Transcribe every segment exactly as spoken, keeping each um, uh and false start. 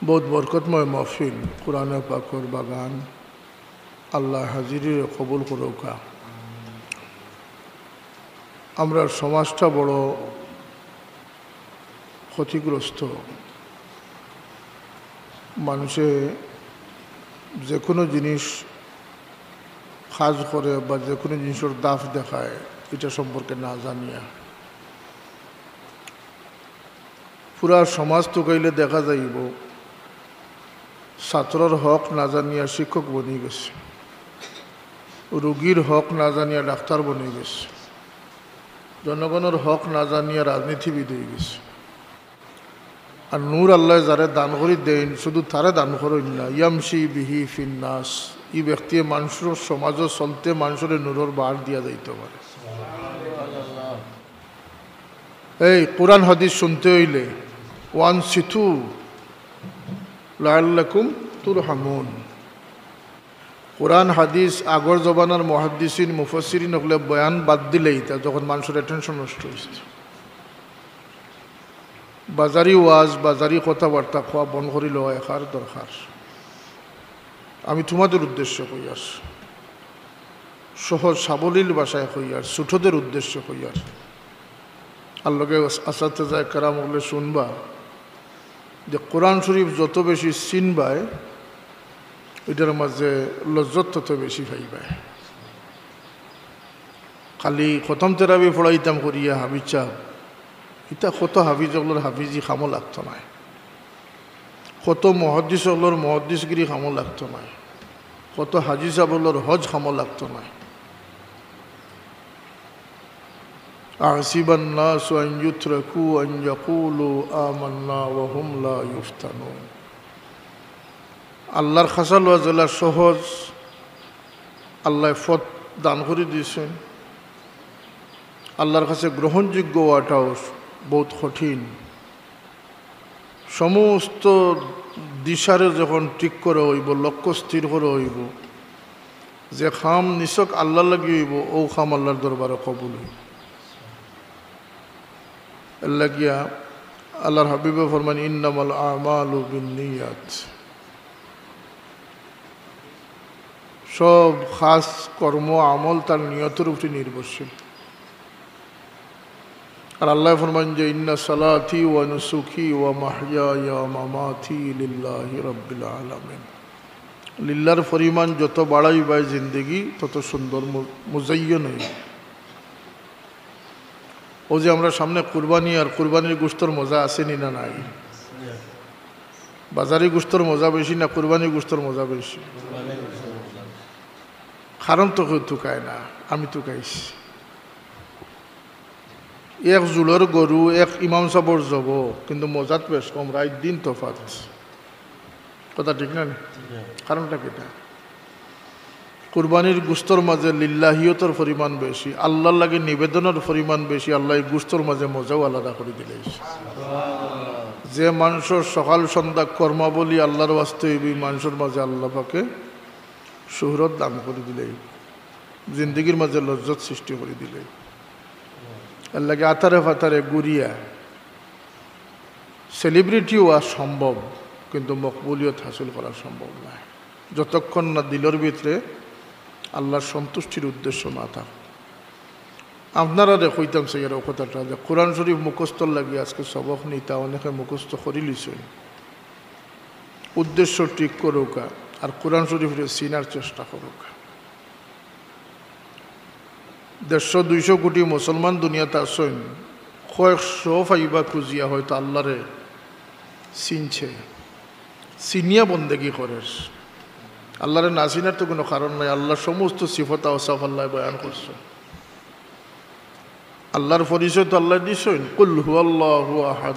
বউত বরকতময় মাহফিল, কোরআনে পাকর বাগান। আল্লায় হাজিরিরে কবুল করউক্কা। আমরার সমাজটা বড় ক্ষতিগ্রস্ত। মানষে যেকুনু জিনিস কাজ করে বা যেকুনু জিনিসর দাফ দেখায়, ইটা সম্পর্কে না জানিয়া। পুরা সমাজ তুকাইলে দেখা যাইবো, ছাত্রর হক না জানিয়া শিক্ষক বনি গেছে, রুগীর হক না জানিয়া ডাক্তার বনি গেছে, জনগণর হক না জানিয়া রাজনীতিবিদ অই গেছে। আর নূর আল্লায় যারে দান করি দেইন, শুধু তারে দান করইন না, ইয়ামশি বিহি ফিন্নাস, ই ব্যক্তিয়ে মানষর সমাজো চলতে মানষরে নূরর বাহার দিয়া যাইতো পারে। এই কোরআন হাদিস শুনতে অইলে, ওয়ানসিতু লাআল্লাকুম তুরহামুন। কোরআন হাদিস আগর জমানার মুহাদ্দিসিন, মুফাসসিরিন অকলে বয়ান বাদ দিলে ইতা, যখন মানষর attention নষ্ট অইছে। বাজারি ওয়াজ, বাজারি কথাবার্তা কওয়া বন্ধ করিলওয়া একার দরকার। আমি তোমাদের উদ্দেশ্যে কইয়ার, সহজ সাবলীল ভাষায় কইয়ার, ছোটদের উদ্দেশ্যে কইয়ার। আর লগে আস-, আসাতেজায়ে কেরাম অকলে শুনবা যে কোরআন শরীফ যত বেশি চিনবায়, ইটার মাঝে লজ্জত তত বেশি পাইবায়। খালি খতম তেরাবি পড়াইতাম করিয়া হাফিজ সাব, ইতা কত হাফিজ অকলর হাফিজি কামো লাগতো নায়, কত মুহাদ্দিস অকলর মুহাদ্দিসগিরি কামো লাগতো নায়, কত হাজি সাব অকলর হজ কামো লাগতো নায়। আহসিবান নাসু আন ইউতরাকু আন ইয়াকুলু আমান্না ওয়া হুম লা ইফতানুন। আল্লার কাছে লওয়া যেলা সহজ, আল্লায় পথ দান করি দিছইন। আল্লার কাছে গ্রহণযোগ্য অওয়াটাও বউত কঠিন। সমস্ত দিশারে যখন ঠিক করা অইবো, লক্ষ্য স্থির করা অইবো, যে কাম নিছক আল্লার লাগি অইবো, অউ কাম আল্লার দরবারো কবুল অইবো। এরলাগিয়া আল্লার হাবিবে ফরমাইন, "ইন্নামাল আমালু বিন্নিয়াত।" সব কাজ, কর্ম, আমল তার নিয়তর উপরে নির্ভরশীল। আর আল্লায় ফরমাইন যে, "ইন্না সালাতি ওয়া নুসুকি ওয়া মাহইয়ায়া ওয়া মামাতি লিল্লাহি রাব্বিল আলামিন।" লিল্লার পরিমাণ যত বাড়াইবায় জিন্দেগি, তত সুন্দর মু-, মুজাইয়্যন অইবো। অউ যে আমরার সামনে কুরবানি, আর কুরবানির গোস্তর মজা আছে নি না নাই? বাজারি গোস্তর মজা বেশি না কুরবানির গোস্তর মজা বেশি? কারণ তো কেউ তুকায় না, আমি তুকাইছি। এক জুড়র গরু, এক ইমাম সাবর জব, কিন্তু মজাত বেশ কম, রাইত দিন তফাত। কথা ঠিক না নি? কারণটা কিতা? কুরবানির গোস্তর মাঝে লিল্লাহিয়তর পরিমাণ বেশি, আল্লার লাগি নিবেদনর পরিমাণ বেশি, আল্লায় ই গোস্তর মাঝে মজাও আলাদা করি দিলাইছে। যে মানষর সকাল সন্ধ্যা কর্মাবলী আল্লার ওয়াস্তে অইবো, ই মানষর মাঝে আল্লা পাকে শুহরত দান করি দিলাইবা, জিন্দেগির মাঝে লজ্জত সৃষ্টি করি দিলাইবা। এরলাগি আতারে ফাতারে ঘুরিয়া celebrity অওয়া সম্ভব, কিন্তু মকবুলিয়ত হাসিল করা সম্ভব নায়, যতক্ষণ না দিলর ভিতরে আল্লার সন্তুষ্টির উদ্দেশ্য না থাকে। আপনারারে কইতাম চাইয়ার অউ কথাটা যে কোরআন শরীফ মুখস্থর লাগি আজকে সবক নিতা অনেকে মুখস্থ করিলিছইন, উদ্দেশ্য ঠিক করউক্কা, আর কোরআন শরীফরে চিনার চেষ্টা করউক্কা। দেড়শো দুইশো কোটি মুসলমান দুনিয়াত আছইন, কয়েকশো পাইবা খুজিয়া হয়তো আল্লারে চিনছে, চিনিয়া বন্দেগি করের। আল্লারে না চিনার তো কুনু কারণ নাই, আল্লার সমস্ত সিফত আওসাফ আল্লায় বয়ান করছে। আল্লার পরিচয় তো আল্লায় দিছইন, "কুল হুয়াল্লাহু আহাদ,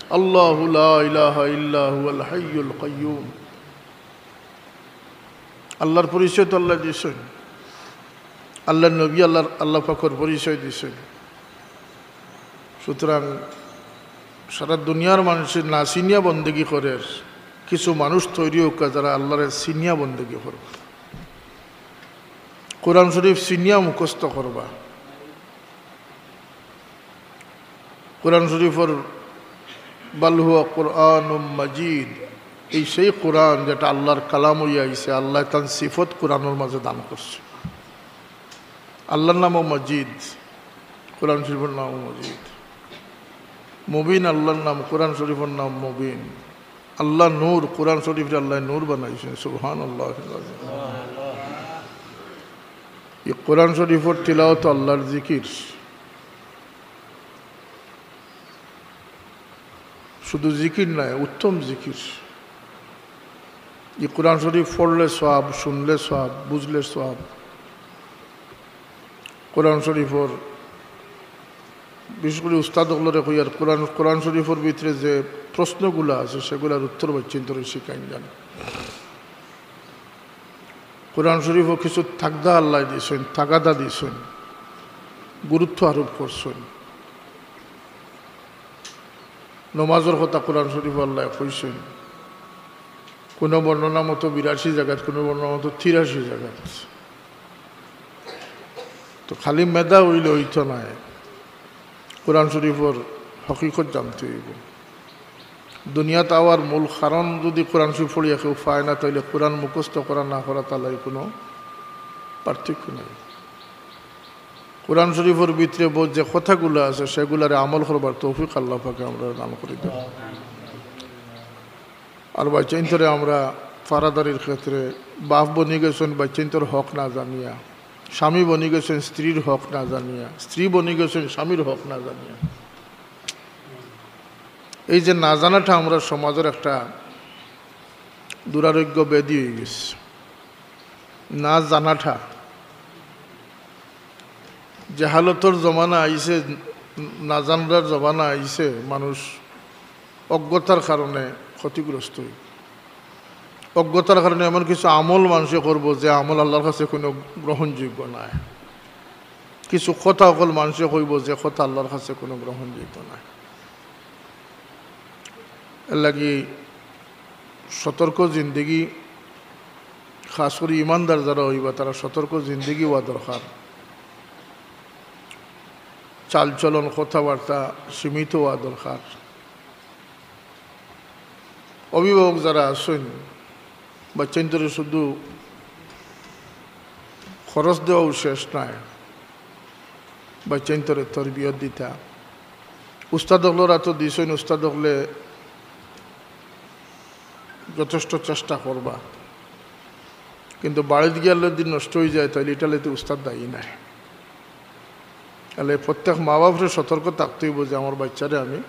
আল্লাহু লা ইলাহা ইল্লা হুয়াল হাইয়ুল কাইয়্যুম।" আল্লার পরিচয় তো আল্লায় দিছইন। আল্লার নবী আল্লার, আল্লা পাকর পরিচয় দিছইন। সুতরাং সারা দুনিয়ার মানষে না চিনিয়া বন্দেগি করের, কিছু মানুষ তৈরি অউক্কা যারা আল্লারে চিনিয়া বন্দেগি করবা। কোরআন শরীফ চিনিয়া মুখস্থ করবা। কোরআন শরীফর বাল হুয়া কুরআনুম মাজিদ, এই সেই কোরআন যেটা আল্লাহর কালাম অইয়া আইছে, আল্লায় তান সিফত কোরআনর মাঝে দান করছে। আল্লাহর নামও মজিদ, কোরআন শরীফর নামও মজিদ। মুবিন আল্লাহর নাম, কোরআন শরীফর নাম মুবিন। আল্লাহ নূর, কোরআন শরীফরে আল্লায় নূর বানাইছেন। সুবহানাল্লাহ। এই কোরআন শরীফর তিলাওয়াত আল্লাহর জিকির। শুধু জিকির নায়, উত্তম জিকির। এই কোরআন শরীফ পড়লে সওয়াব, শুনলে সওয়াব, বুঝলে সওয়াব। কোরআন শরীফর, বিশেষ করি উস্তাদ অকলরে কইয়ার, কোরআন, কোরআন শরীফর ভিতরে যে প্রশ্নগুলা আছে, সেগুলার উত্তর বাচ্চাইন্তরে শিখাইন যান। কোরআন শরীফও কিছু তাগাদা আল্লায় দিছইন, তাগাদা দিছইন, গুরুত্ব আরোপ করছইন। নমাজর কথা কোরআন শরীফ আল্লায় কইছইন, কোনো বর্ণনা মতো বিরাশি জাগাত, কোনো বর্ণনা মতো তিরাশি জাগাত। তো খালি মেধা অইলে অইতো নায়, কোরআন শরীফর হকিকত জানতে অইবো। দুনিয়াত আওয়ার মূল কারণ যদি কোরআন শরীফ পড়িয়া কেউ পায় না, তাইলে কোরআন মুখস্থ করা না করা তার লাগি কোনো পার্থক্য নাই। কোরআন শরীফর ভিতরে ব-, যে কথাগুলা আছে, সেগুলারে আমল করবার তৌফিক আল্লাহ পাকে আমরারে দান করি দেন। আর বাচ্চাইন্তরে আমরা ফারাদারির ক্ষেত্রে বাপ বনি গেছইন বাচ্চাইন্তর হক না জানিয়া, স্বামী বনি গেছইন স্ত্রীর হক না জানিয়া, স্ত্রী বনি গেছইন স্বামীর হক না জানিয়া। এই যে না জানাটা আমরার সমাজর একটা দুরারোগ্য ব্যাধি অই গেছে। না জানাটা। জাহালতর জমানা আইছে, না জানার জমানা আইছে, মানুষ অজ্ঞতার কারণে ক্ষতিগ্রস্ত অইবো। অজ্ঞতার কারণে এমন কিছু আমল মানষে করবো যে আমল আল্লাহর কাছে কোনো গ্রহণযোগ্য নায়। কিছু কথা অকল মানষে কইবো যে কথা আল্লাহর কাছে কোনো গ্রহণযোগ্য নায়। এর লাগি সতর্ক জিন্দেগি, খাস করি ইমানদার যারা অইবা, তারা সতর্ক জিন্দেগি অওয়া দরকার। চালচলন, কথাবার্তা সীমিত অওয়া দরকার। অভিভাবক যারা আছইন, বাচ্চাইন্তরে শুধু খরচ দেওয়াও শেষ নায়, বাচ্চাইন্তরে তরবিয়ত দিতা। উস্তাদ অকলর আতো দিছইন, উস্তাদ অকলে যথেষ্ট চেষ্টা করবা, কিন্তু বাড়িত গিয়া যদি নষ্ট অই যায়, তাইলে ইটার লাগি উস্তাদ দায়ী নায়। তাইলে প্রত্যেক মা বাপরে সতর্ক থাকতে অইবো যে আমার বাচ্চারে আমি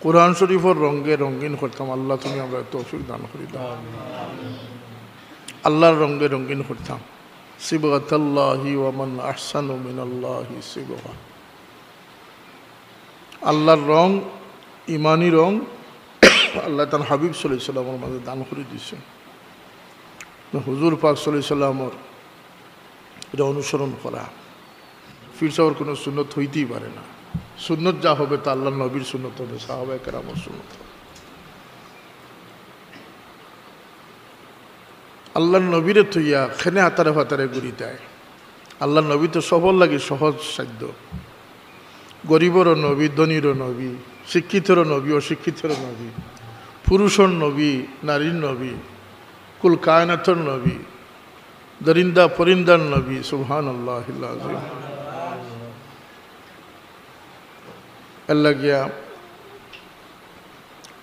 কোরআন শরীফর রঙে রঙিন করতাম। আল্লাহ, তুমি আমরারে তৌফিক দান করি দেও। আল্লাহর রঙে রঙিন করতাম। সিবগাতাল্লাহি ওয়া মান আহসানু মিনাল্লাহি সিবগা। আল্লাহর রং, ইমানি রং, আল্লায় তান হাবিব সাল্লাল্লাহু আলাইহি ওয়াসাল্লামর মাঝে দান করি দিছইন। হুজুর পাক সাল্লাল্লাহু আলাইহি ওয়াসাল্লামর ইটা অনুসরণ করা। পীর সাবর কোনো সুন্নত অইতেই পারে না। সুন্নত যা হবে, তা আল্লাহর নবীর সুন্নত হবে, সাহাবায়ে কেরামর সুন্নত হবে। আল্লাহর নবীরে থইয়া কেনে আতারে ফাতারে ঘুরিতায়? আল্লাহর নবী তো সবর লাগি সহজ সাধ্য। গরিবরও নবী, ধনীরও নবী, শিক্ষিতরও নবী, অশিক্ষিতরও নবী, পুরুষর নবী, নারীর নবী, কুল কায়নাতর নবী, দরিন্দা পরিন্দার নবী। সুবহানাল্লাহিল আযীম। এর লাগিয়া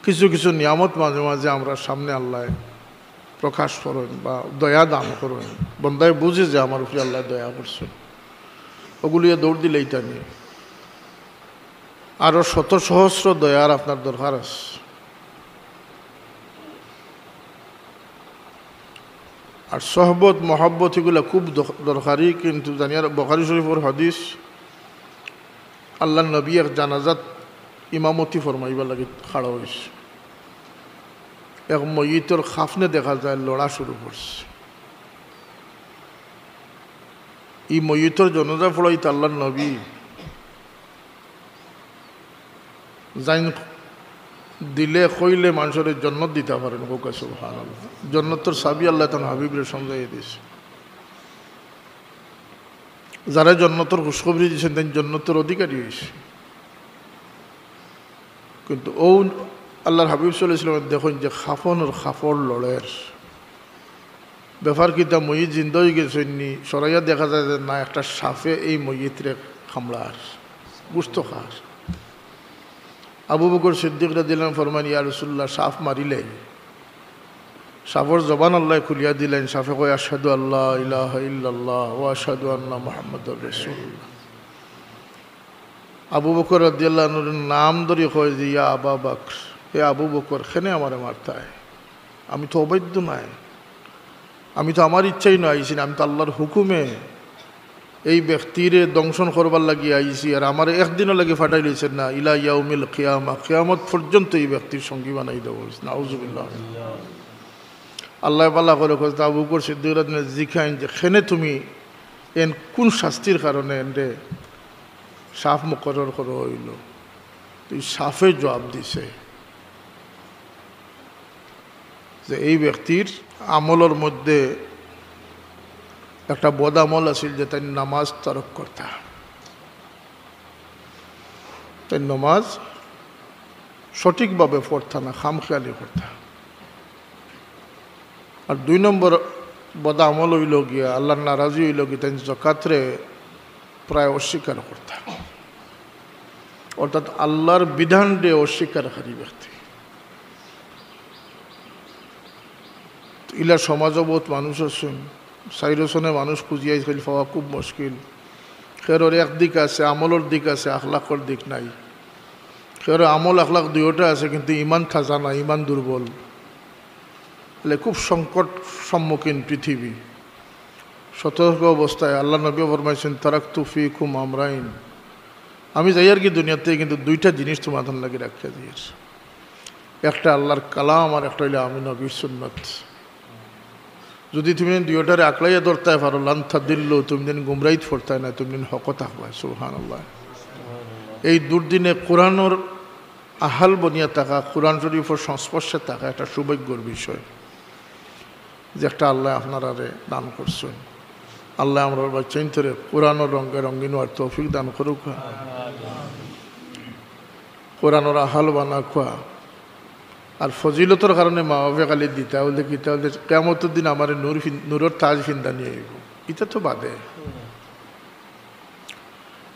কিছু কিছু নিয়ামত মাঝে মাঝে আমরার সামনে আল্লায় প্রকাশ করইন বা দয়া দান করইন, বন্দায় বুঝে যে আমার উপরে আল্লায় দয়া করছইন, ওগুলিয়ে দৌড় দিলেই তা নিয়ে আরো শত সহস্র দয়ার আপনার দরকার আছে। আর সহবত, মহব্বত এগুলা খুব দর-, দরকারি, কিন্তু জানিয়ার বুখারী শরীফর হাদিস, আল্লাহর নবী এক জানাজাত ইমামতি ফরমাইবার লাগি খাড়া অইছে। এক ময়িতর খাফনে দেখা যায় লড়া শুরু করছে। ই ময়িতর জানাজা পড়াইতা আল্লাহর নবী। যাইন দিলে কইলে মানষরে জন্নত দিতা পারেন, কউক্কা সুবহানাল্লাহ। জন্নতর চাবি আল্লায় তান হাবিবরে সমঝাইয়া দিছে। যারা জন্নতর খুশখবরি দিছেন, তাইন জন্নতর অধিকারী অইছে। কিন্তু ও আল্লাহর হাবিব সাল্লাল্লাহু আলাইহি ওয়াসাল্লাম দেখইন যে কাফনর কাপড় লড়ের। ব্যাপার কিতা, মইত জিন্দা অইগেছইন নি? সরাইয়া দেখা যায় যে না, একটা সাপে এই মইতরে কামড়ার, গুস্ত খার। আবু বকর সিদ্দিক রাদিয়াল্লাহু আনহু ফরমাইন, "ইয়া রাসূলুল্লাহ, সাপ মারিলে?" সাপর জবান আল্লায় খুলিয়া দিলেন। সাপে কয়, "আশহাদু আল্লা ইলাহা ইল্লাল্লাহ ওয়া আশহাদু আন্না মুহাম্মাদার রাসূলুল্লাহ।" আবু বকর রাদিয়াল্লাহু আনহুর নাম ধরি কয় যে, "ইয়া আবা বকর, হে আবু বকর, কেনে আমারে মারতায়? আমি তো অবাধ্য নায়, আমি তো আমার ইচ্ছায় নু আইছি না, আমি তো আল্লাহর হুকুমে এই ব্যক্তিরে দংশন করবার লাগি আইছি, আর আমারে একদিনর লাগি ফাটাইলাইছইন না, ইলা ইয়াউমিল কিয়ামা, কিয়ামত পর্যন্ত এই ব্যক্তির সঙ্গী বানাই দেওয়া অইছে।" নাউজুবিল্লাহ। আল্লায় ভালা করি কইন, আবু বকর সিদ্দিক রাদিয়াল্লাহু আনহু জিকাইন যে, "কেনে তুমি এন কুন শাস্তির কারণে এনরে সাপ মুকরর করা অইলো?" তো এই সাপে জবাব দিছে যে এই ব্যক্তির আমলর মধ্যে একটা বদ আমল আছিল যে তাইন নামাজ তরক করতা, তাইন নামাজ সঠিকভাবে পড়তা না, খামখেয়ালি করতা। আর দুই নম্বর বদ আমল অইলো গিয়া, আল্লাহর নারাজি অইলো গিয়া, তাইন জকাতরে প্রায় অস্বীকার করতা, অর্থাৎ আল্লাহর বিধানরে অস্বীকারকারী ব্যক্তি। ইলা সমাজও বহুত মানুষ আছইন, চাইরোছনে মানুষ খুঁজিয়া আইজকাইল পাওয়া খুব মুশকিল। কেউর এক দিক আছে, আমলর দিক আছে, আখলাকর দিক নাই। কেউর আমল আখলাক দুইওটা আছে, কিন্তু ইমান তাজা না, ইমান দুর্বল। তাইলে খুব সংকট সম্মুখীন পৃথিবী। সতর্ক অবস্থায় আল্লাহর নবী ফরমাইছইন, "তারাকতু ফিকুম আমরাইন", আমি যাইয়ার গি দুনিয়াতে, কিন্তু দুইটা জিনিস তুমার লাগি রাখিয়া যাইয়ার, একটা আল্লাহর কালাম আর একটা অইলো আমি নবীর সুন্নত। যদি তুমি দুইওটারে আঁকড়াইয়া ধরতায় পারো, লান তাদিল্লু, তুমি দিন গুমরাইত পড়তায় না, তুমি দিন হকো থাকবায়। সুবহানাল্লাহ। এই দুর্দিনে কোরআনর আহাল বনিয়া থাকা, কোরআন শরীফর সংস্পর্শে থাকা একটা সৌভাগ্যর বিষয়, যে একটা আল্লায় আপনারারে দান করছইন। আল্লায় আমরার বাচ্চাইন্তরে কোরআনর রঙে রঙিন অওয়ার তৌফিক দান করুক্কা। কোরআনর আহাল বানাউক্কা। আর ফজিলতর কারণে মা বাপে খালি দিতা অইলে কিতা অইলে কিয়ামতর দিন আমারে নূর ফিন-, নূরর তাজ ফিন্দানি অইবো। ইটা তো বাদে।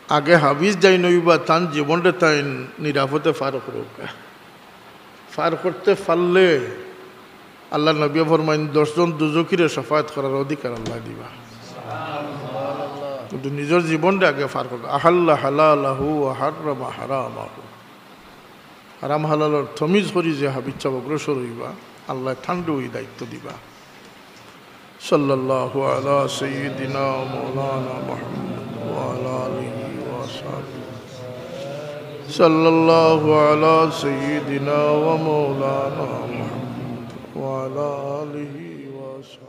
আগে হাফিজ যাইন অইবা, তান জীবনরে তাইন নিরাপদে পার করুক্কা। পার করতে পারলে আল্লাহর নবীয়ে ফরমাইন, দশ জন দুজখিরে শাফাআত করার অধিকার আল্লায় দিবা। কিন্তু নিজর জীবনরে আগে পার করতে, আহাল্লা হালালাহু ওয়া হাররামা হারামাহু। হারাম হালালর তমিজ করি যে হাফিজ সাব অগ্রসর অইবা, আল্লায় তানরেও ই দায়িত্ব দিবা। সাল্লাল্লাহু আলা সাইয়্যিদিনা ওয়া মাওলানা মুহাম্মদ ওয়া আলা আলিহি ওয়া সাহবিহি। সাল্লাল্লাহু আলা সাইয়্যিদিনা ওয়া মাওলানা মুহাম্মদ ওয়া আলা আলিহি ওয়া সাহবিহি।